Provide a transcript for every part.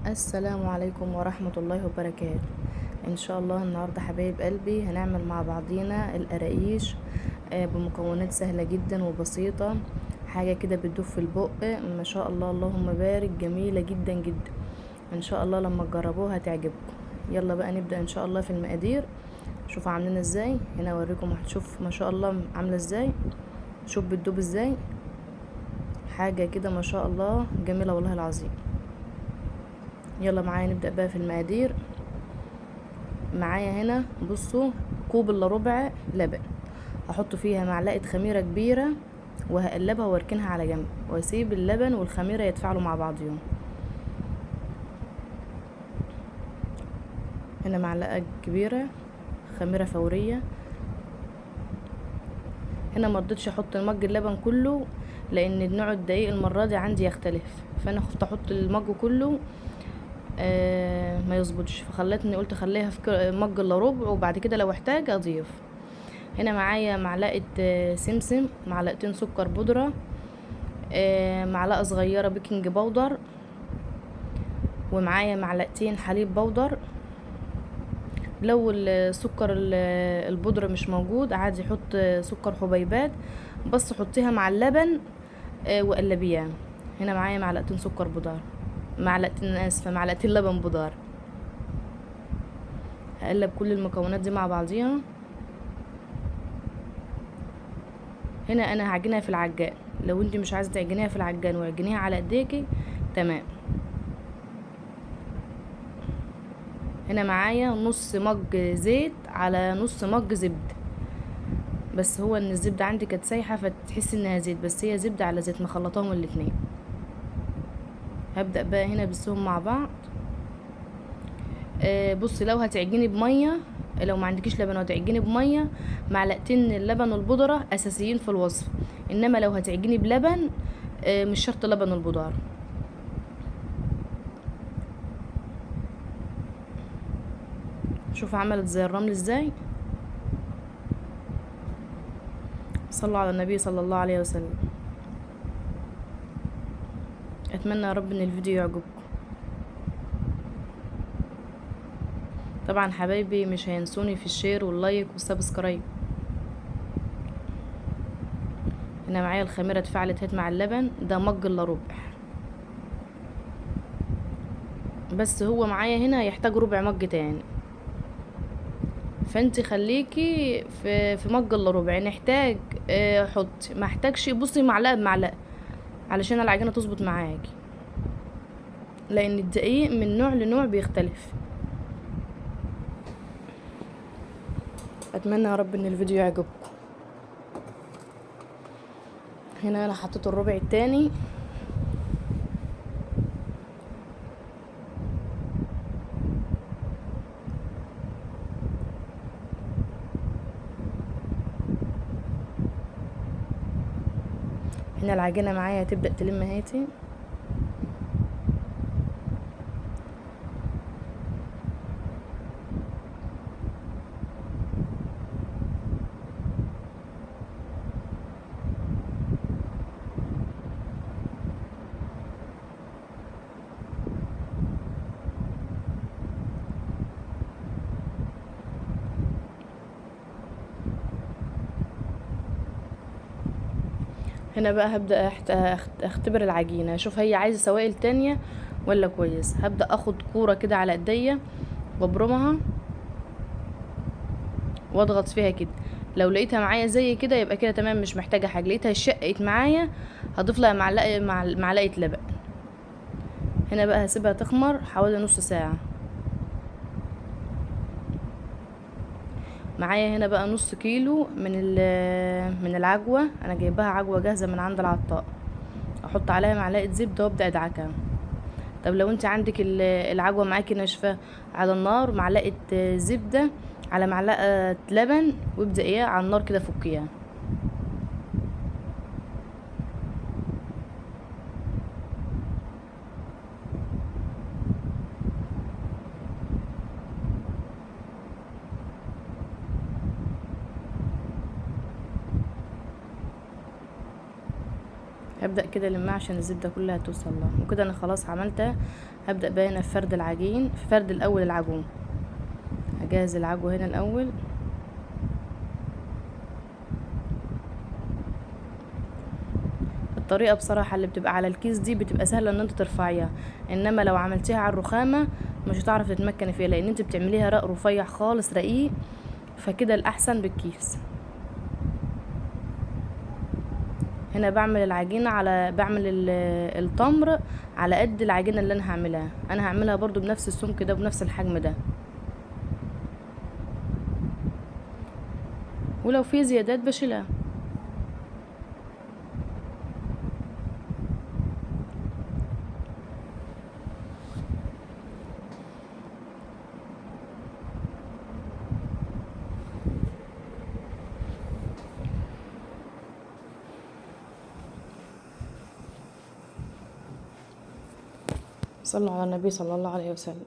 السلام عليكم ورحمة الله وبركاته. ان شاء الله النهاردة حبايب قلبي هنعمل مع بعضينا القراقيش بمكونات سهلة جدا وبسيطة، حاجة كده بتدوب في البق ما شاء الله، اللهم بارك، جميلة جدا جدا. ان شاء الله لما تجربوها هتعجبكم. يلا بقى نبدأ ان شاء الله في المقادير. شوفوا عاملين ازاي، هنا اوريكم، هتشوف ما شاء الله عاملة ازاي، شوف بتدوب ازاي، حاجة كده ما شاء الله جميلة والله العظيم. يلا معايا نبدأ بقى في المقادير. معايا هنا بصوا كوب الا ربع لبن، هحط فيها معلقة خميرة كبيرة وهقلبها واركنها على جنب، واسيب اللبن والخميرة يتفاعلوا مع بعضهم. هنا معلقة كبيرة خميرة فورية. هنا ما رضيتش احط المج اللبن كله لان النوع الدقيق المرة دي عندي يختلف، فانا خفت احط المج كله ما يظبطش، فخلتني قلت خليها في مج الا ربع، وبعد كده لو احتاج اضيف. هنا معايا معلقه سمسم، معلقتين سكر بودره، معلقه صغيرة baking powder، ومعايا معلقتين حليب بودر. لو السكر البودره مش موجود عادي حط سكر حبيبات، بس حطيها مع اللبن وقلبيها. هنا معايا معلقتين سكر بودر، معلقتين، اسفه، معلقتين لبن بودر. هقلب كل المكونات دي مع بعضيها. هنا انا هعجنها في العجان، لو انت مش عايزه تعجنيها في العجان وعجنيها على ايديكي تمام. هنا معايا نص مج زيت على نص مج زبدة، بس هو ان الزبدة عندي كانت سايحه فتحس انها زيت، بس هي زبدة على زيت، مخلطاهم الاتنين. هبدا بقى هنا بسهم مع بعض. بصي لو هتعجني بميه، لو ما عندكيش لبن وهتعجني بميه، معلقتين اللبن والبودره اساسيين في الوصفة، انما لو هتعجني بلبن مش شرط لبن البودره. شوف عملت زي الرمل ازاي. صلوا على النبي صلى الله عليه وسلم. اتمنى يا رب ان الفيديو يعجبكم. طبعا حبايبي مش هينسوني في ال share وال like وال subscribe. هنا معايا الخميره اتفعلت هات مع اللبن، ده مج الا ربع، بس هو معايا هنا هيحتاج ربع مج تاني، فانت خليكي في مج الا ربع. نحتاج حطي، ما احتاجش بصي معلقه بمعلقه علشان العجينة تظبط معاكي، لان الدقيق من نوع لنوع بيختلف. اتمنى يا رب ان الفيديو يعجبكم. هنا انا حطيت الربع التاني. هنا العجينة معايا هتبدا تلم هاتي. هنا بقى هبدأ اختبر العجينة، اشوف هي عايزة سوائل تانية ولا كويس. هبدأ اخد كورة كده على ايديا وابرمها واضغط فيها كده، لو لقيتها معايا زي كده يبقى كده تمام، مش محتاجة حاجة. لقيتها شقت معايا هضيف لها معلقة لبن. هنا بقى هسيبها تخمر حوالي نص ساعة. معايا هنا بقى نص كيلو من العجوة، انا جايباها عجوة جاهزة من عند العطاء. احط عليها معلقة زبدة وابدأ ادعكها. طب لو انت عندك العجوة معاكي ناشفة على النار، معلقة زبدة على معلقة لبن وابدأ ايه على النار كده فكيها. هبدأ كده لما عشان الزبدة كلها توصل لها. وكده انا خلاص عملتها. هبدأ بقى هنا في فرد العجين، في فرد الاول العجون. هجهز العجوة هنا الاول. الطريقة بصراحة اللي بتبقى على الكيس دي بتبقى سهلة ان انت ترفعيها، انما لو عملتيها على الرخامة مش هتعرف تتمكني فيها، لان انت بتعمليها رق رفيع خالص رقيق، فكده الاحسن بالكيس. هنا بعمل العجينة على، بعمل التمر على قد العجينة اللي انا هعملها. انا هعملها برضو بنفس السمك ده وبنفس الحجم ده، ولو في زيادات بشيلها. صلوا على النبي صلى الله عليه وسلم.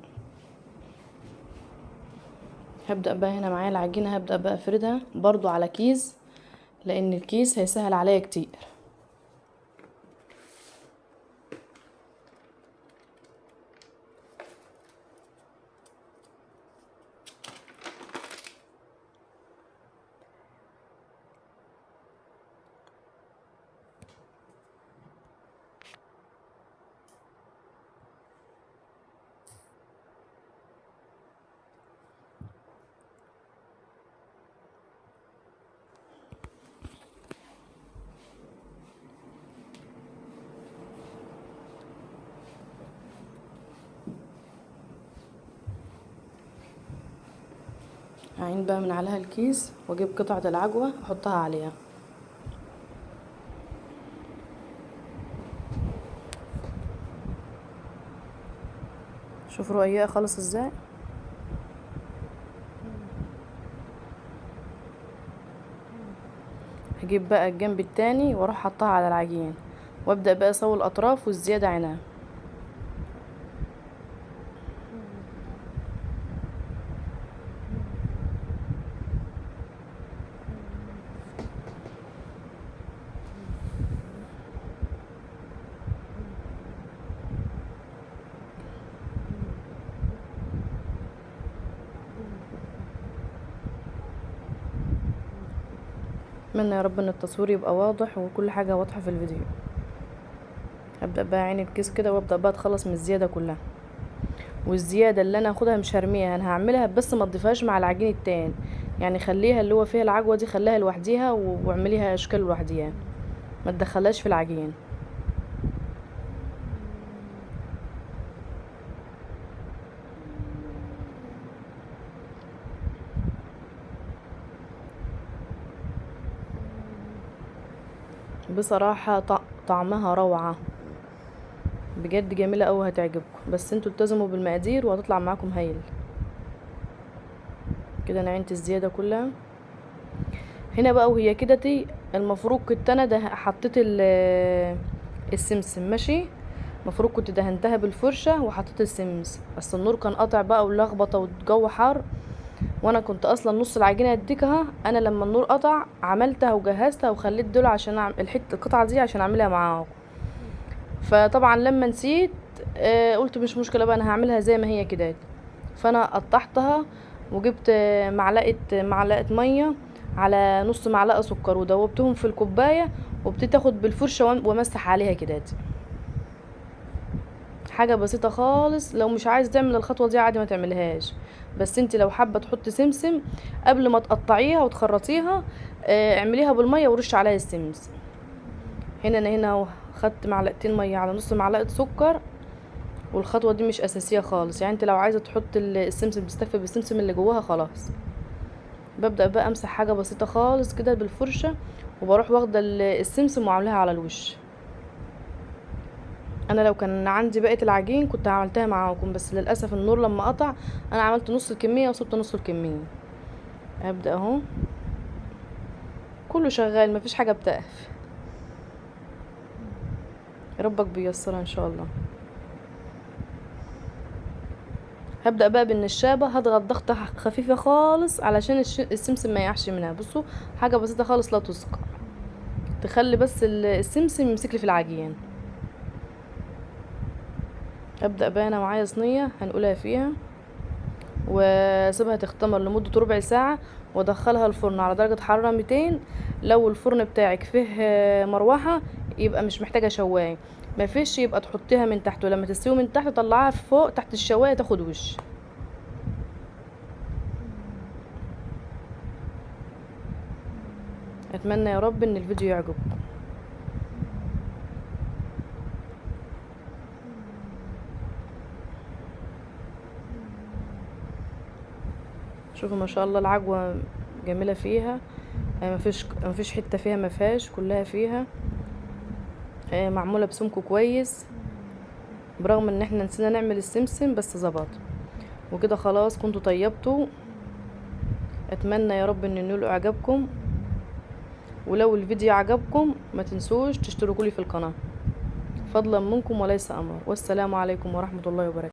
هبدأ بقى هنا معايا العجينة، هبدأ بقى افردها برضو على كيس، لان الكيس هيسهل عليا كتير. هعين بقى من عليها الكيس واجيب قطعة العجوة احطها عليها. شوف رقيقة خالص ازاي. هجيب بقى الجنب التاني واروح حطها على العجين، وابدأ بقى اسوي الاطراف والزيادة عنها. اتمنى يا رب ان التصوير يبقى واضح وكل حاجة واضحة في الفيديو. هبدأ بقى اعين الكيس كده وابدأ بقى اتخلص من الزيادة كلها، والزيادة اللي انا هاخدها مش هرميها، انا هعملها بس ما تضيفهاش مع العجين التاني، يعني خليها اللي هو فيها العجوة دي خليها لوحديها واعمليها اشكال لوحديها، ما تدخلهاش في العجين. بصراحة طعمها روعة بجد، جميلة اوي، هتعجبكم، بس انتوا التزموا بالمقادير وهتطلع معاكم هايل. كده انا عينت الزيادة كلها. هنا بقى وهي كده تي المفروض كنت انا ده حطيت السمسم، ماشي، المفروض كنت دهنتها بالفرشة وحطيت السمسم، بس النور كان قاطع بقى واللخبطة والجو حار، وانا كنت اصلا نص العجينة اديكها. انا لما النور قطع عملتها وجهزتها وخليت دول عشان اعمل الحتة القطعة دي عشان اعملها معاهم. فطبعا لما نسيت، قلت مش مشكلة بقى، انا هعملها زي ما هي كده. فانا قطعتها وجبت معلقة مية على نص معلقة سكر ودوبتهم في الكوباية، وابتديت اخد بالفرشة وامسح عليها كده. حاجة بسيطة خالص، لو مش عايز تعمل الخطوة دي عادي ما تعملهاش، بس انت لو حابة تحطي سمسم قبل ما تقطعيها وتخرطيها، اعمليها بالمية ورش عليها السمسم. هنا انا هنا اهو خدت معلقتين مية على نص معلقة سكر، والخطوة دي مش اساسية خالص، يعني انت لو عايزة تحط السمسم بتستكفي بالسمسم اللي جواها خلاص. ببدأ بقى امسح حاجة بسيطة خالص كده بالفرشة، وبروح واخدة السمسم وعاملاها على الوش. انا لو كان عندي بقية العجين كنت عملتها معاكم، بس للأسف النور لما قطع انا عملت نص الكمية وسبت نص الكمية. هبدأ اهو كله شغال مفيش حاجة بتقف، ربك بيسرها ان شاء الله. هبدأ بقى بالنشابة، هضغط ضغطة خفيفة خالص علشان السمسم ما يقعش منها. بصوا حاجة بسيطة خالص لا تذكر. تخلي بس السمسم يمسك لي في العجين. ابدا بقى انا معايا صينية هنقولها فيها، واسيبها تختمر لمدة ربع ساعة، وادخلها الفرن على درجه حرارة 200. لو الفرن بتاعك فيه مروحة يبقى مش محتاجه شوايه، ما فيش يبقى تحطيها من تحت، ولما تستوي من تحت طلعها فوق تحت الشوايه تاخد وش. اتمنى يا رب ان الفيديو يعجبكم. شوفوا ما شاء الله العجوه جميلة فيها، مفيش حتة فيها ما فيهاش، كلها فيها، معمولة بسمك كويس، برغم ان احنا نسينا نعمل السمسم بس ظبط. وكده خلاص كنتوا طيبتوا. اتمنى يا رب ان ينول اعجابكم، ولو الفيديو عجبكم ما تنسوش تشتركوا لي في القناة، فضلا منكم وليس امر. والسلام عليكم ورحمة الله وبركاته.